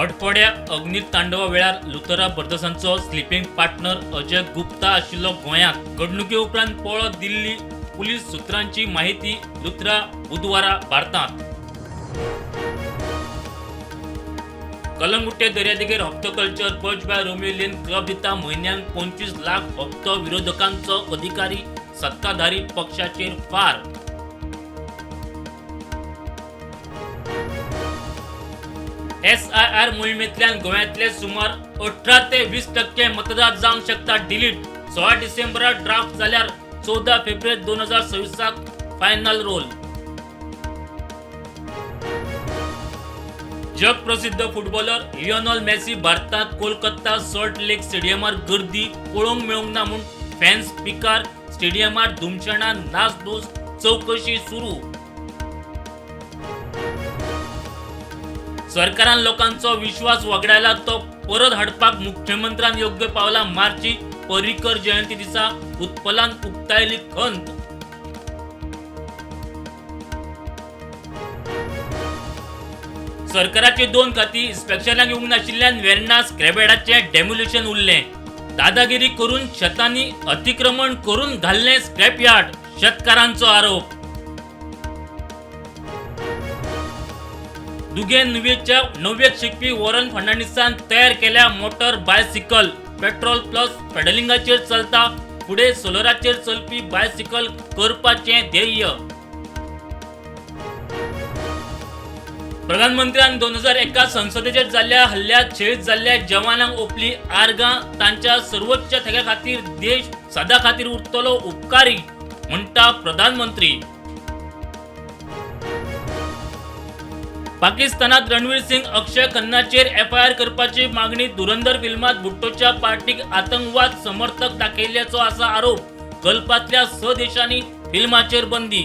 हडफड्या अग्नितांडवा वेळार Luthra ब्रदर्सांचो slipping partner Ajay Gupta आशिल्लो गोंयांत. घडणुके उपरांत पळो दिल्ली पुलीस सुत्रांची माहिती. लुथरा बुधवारा भारतांत. कलंगुटे दर्यादेगेर हप्तो culture. Birch by Romeo Lane club दिता म्हयन्याक 25 लाख हप्तो. विरोधकांचो अधिकारी सत्ताधारी पक्षाचेर फार. एसआयआर मोहिमेंतल्यान गोंयांतले सुमार 18 ते 20% मतदार जावंक शकता डिलीट. 16 डिसेंबराक ड्राफ्ट जाल्यार 14 फेब्रुवारी 2026 फायनल रोल. जगप्रसिद्ध फुटबॉलर लिओनॉल मेसी भारतात. कोलकाता सॉल्ट लेक स्टेडियमार गर्दी पळोवंक मेळूंक ना म्हूण फॅन्स पिकार. स्टेडियमार धुमशणां, नासधूस, चवकशी सुरू. सरकारान लोकांचो विश्वास वगडायला तो परत हाडपाक मुख्यमंत्र्यान योग्य पावलां मारची. पर्रीकर जयंती दिसा उत्पलान उक्तायली खंत. सरकाराची दोन खातीं इन्स्पेक्शनाक येवंक नाशिल्ल्यान वेर्णा स्क्रॅपयार्डाचें डेमोलिशन उरलें. दादागिरी करून शेतांनी अतिक्रमण करून घाल्लें स्क्रॅपयार्ड, शेतकारांचो आरोप. दुगें नुवेच्या णव्वेक शिकपी वॉरन फर्नांडीसान तयार केल्या मोटर बायसिकल. पेट्रोल प्लस पेडलिंगाचेर चलता. फुडें सोलराचेर चलपी बायसिकल करपाचें ध्येय. प्रधानमंत्र्यान 2001 संसदेचेर जाल्ल्या हल्ल्यात शहीद जाल्ल्या जवानांक ओंपली आर्गां. तांच्या सर्वोच्च त्यागा खातीर देश सदां खातीर उरतलो उपकारी, म्हणटा प्रधानमंत्री. पाकिस्तानात रणवीर सिंग, अक्षय खन्नाचेर एफआयआर करपाची मागणी. धुरंधर फिल्मात भुट्टोच्या पार्टीक आतंकवाद समर्थक दाखयल्ल्याचो आसा आरोप. गल्फांतल्या 6 देशांनी फिल्माचेर बंदी.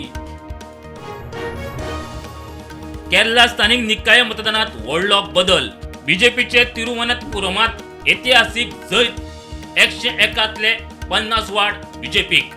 केरला स्थानिक निकाय मतदानात व्हडलो बदल. बीजेपीचे तिरुवनंतपुरमात ऐतिहासिक जैत. 101 50 वार्ड बीजेपीक.